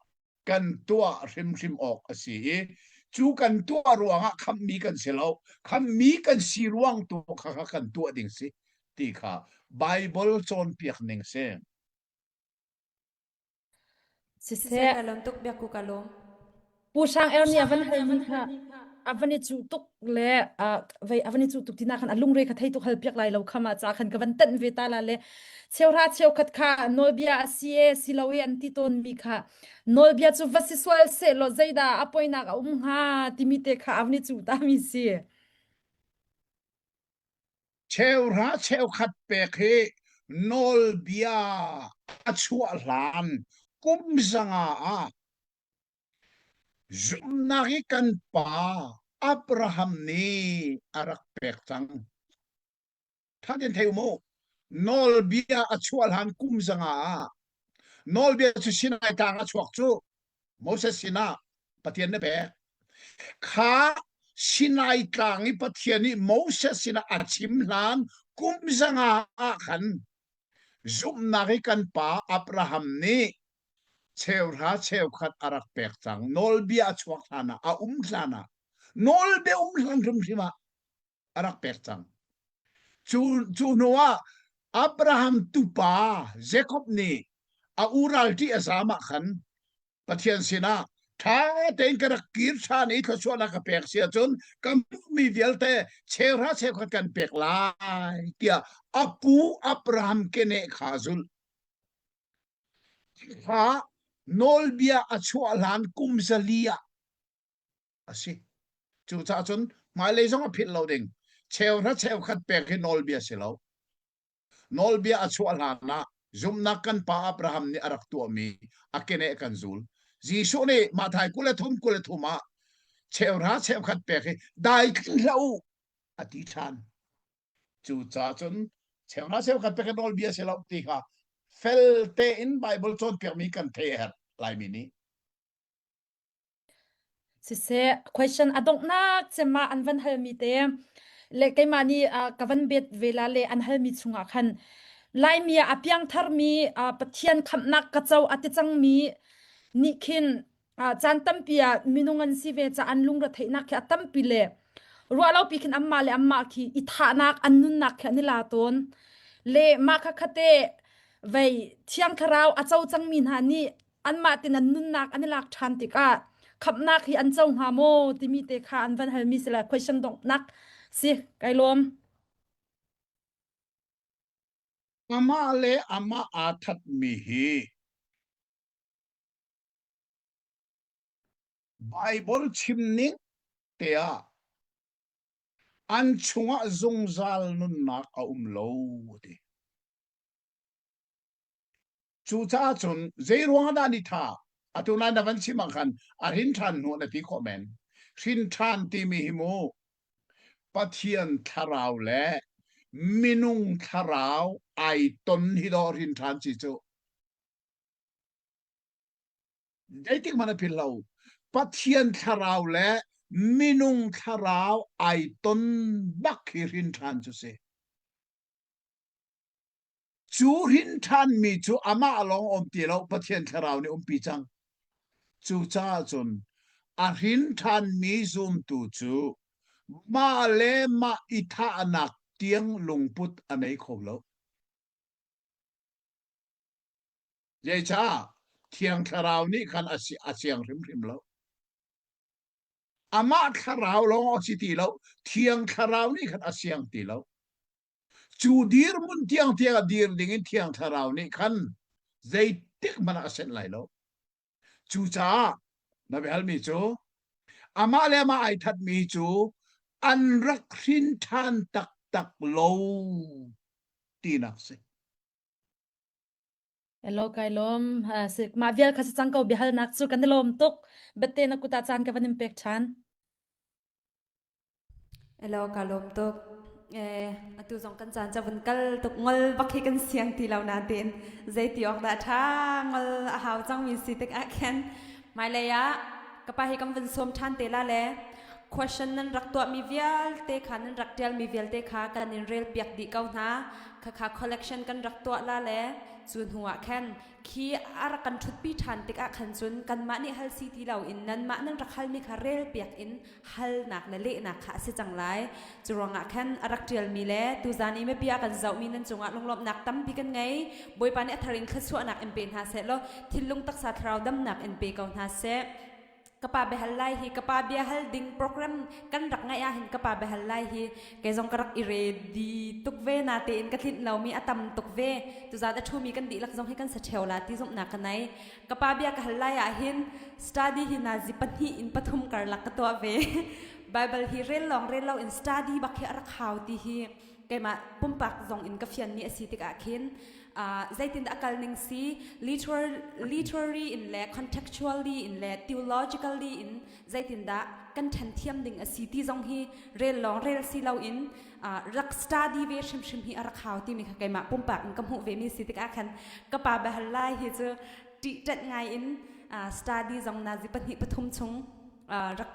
kan tuah hrimhrim awk a si i cu kan tuah ruangah khamhmi kan si lo khamhmi kan si ruang tu khakha kan tuah ding si ti kha Bible cawnpiak ning si. Siseh ka lawm tuk biakku ka lawm. Pu Hrang Er nih a van halmi kha a van i cuh tuk le vei a van i cuh tuk tina khan a lungre kha thei tuk hal piak lai lo khama ca khan ka van tanh ve ta la le cheuhra cheukhat kha nawlbia a si e si lo e an ti tawn mi kha nawlbia cu va si sual se law zeidah a poinak a um hnga timi te kha a van i cuh ta mi si. Cheuhra cheukhat pek hi nawlbia a chuah hlan kum zanga ah Zumhnak i kan pa Abraham nih a rak pek cang. Ṭha tein thei u mu. Nawlbia a chuah hlan kum zanga ah nawlbia cu Sinai tlang a chuak cu Moses sinah Pathian nih pek. Kha Sinai tlang i Pathian nih Moses sinah a chim hlan kum zanga ah khan zumhnak i kan pa Abraham nih cheuhra cheukhat a rak pek cang. Nawlbia a chuak hlan ah, a um hlan ah, nawlbia um hlan hrimhrim ah a rak pek cang. Cu, cu hnu ah Abraham tupa Jacob nih a u ralṭih a zam ah khan Pathian sinah ṭha tein ka rak kir ṭhan i thluachuahnak ka pek si ahcun ka hmuhmi vialte cheuhra cheukhat kan pek lai tiah a pu Abraham keneh kha a zulh. Kha nawlbia a chuah hlan kum zali ah a si. Cucaah cun hmailei zong a philh lo ding. Cheuhra cheukhat pek hi nawlbia si lo. Nawlbia a chuah hlan ah zumhnak kan pa Abraham nih a rak tuahmi a keneh kan zul. Jesuh nih Matthai 23 23 ah cheuhra cheukhat pek hi daithling hlah u a ti ṭhan. Cucaah cun cheuhra cheukhat pek hi nawlbia si lo ti kha fel tein Baibal cawnpiakmi kan theih a herh Laimi nih. Siseh, question a donghnak cem ah an van halmi te le keimah nih uh, ka van bet ve la le an halmi chungah khan Laimi ah a piangtharmi uh, Pathian khamhnak ka co a ti cangmi nih khin caan tampi ah minung an si ve ca an lungre theihnak khi a tampi le ruah lo pi khin anmah le anmah khi i thahnak an nunnak khi an i la tawn le mah kha khate vei thiang thlarau a co cangmi hna nih anmah tin an nunnak an i lak ṭhan tikah khamhnak hi an co hnga maw timi te kha an van halmi si le question donghnak si kai lawm Amah le amah aa thatmi hi Baibal chimning te ah an chungah zungzal nunnak a um lo a ti. Cucaah cun zei ruangah dah ni tha? Atu nai na van chim ah khan a hrin ṭhan hnu na ti khawh men. Hrin ṭhan timi hi mu. Pathian thlarau le minung thlarau ai ton hi dawh hrin ṭhan si cu. Zeitik hmanh a philh lo. Pathian thlarau le minung thlarau ai ton bak hi hrin ṭhan cu si. Cu hrin ṭhanmi cu amah lawng um ti lo, Pathian thlarau nih umpi cang. Cucaah cun a hrin ṭhanmi zumtu cu mah le mah i thahnak tiang lungput a nei kho lo. Zeicah? Thiang Thlarau nih khan a, si, a siang hrimhrim lo. Amah thlarau lawng a si ti lo, Thiang Thlarau nih khan a siang ti lo. Cu dirhmun tiangtiang a dir dingin Thiang Thlarau nih khan zeitik hmanh ah a senh lai lo. Cucaah na biahalmi cu amah le amah ai thatmi cu an rak hrin ṭhan taktak lo tinak si. Hello kai lawm. Mah vial kha si cang ko biahalnak cu kan i lawm tuk. Bette na kuta caan ka van in pek ṭhan. Elo ka lawm tuk. Eh, atu zong kan caan ca vun kal tuk ngol bak hi kan siang ti lo nain zeiti awk dah ṭha ngol a hau cangmi si tik ah khin hmailei ah ka pa hi kan vun sawm ṭhan te la le question nan rak tuahmi vialte kha nan rak ṭialmi vialte kha kan in rel piak dih ko hna. Khakha collection kan rak tuah la le cu hnu ah khan khi a rak kan ṭhutpi ṭhan tik ah khan cun kanmah nih hal si ti lo in nanmah nan rak halmi kha rel piak in halnak le lehnak kha a si cang lai. Cu ruangah khan a rak ṭialmi le tuzan i mipi a kan zohmi nan cungah lunglawmhnak tampi kan ngei. Bawipa nih a thar in thluachuahnak in pe hna seh law thinlung taksa thlarau damnak in pe ko hna seh. Ka pa biahal lai hi ka pa bia hal ding program kan rak ngaih ah hin ka pa biahal lai hi kei zong ka rak i ready tuk ve na tein ka tlinh lomi a tam tuk ve tuzan a ṭhumi kan dihlak zong hi kan sa ṭheo la ti zumhnak ka nei Ka pa bia ka hal lai ah hin study hi nazi pahnih in pathum karlak ka tuah ve. Bible hi rel lawng rel lo in study bak hi a rak hau ti hi keimah pumpak zong in ka fianmi a si tikah khin uh, zeitin a kal ning si literary in le contextually in le theologically in zeitindah kan ṭhen thiam ding a si ti zong hi rel lawng rel si lo in rak study ve hrimhrim hi a rak hau timi kha keimah pumpak in ka hmuh ve mi si tikah khan ka pa biahal lai hi cu ṭih ṭanh ngai in study zong nazi pahnih pathum chung rak.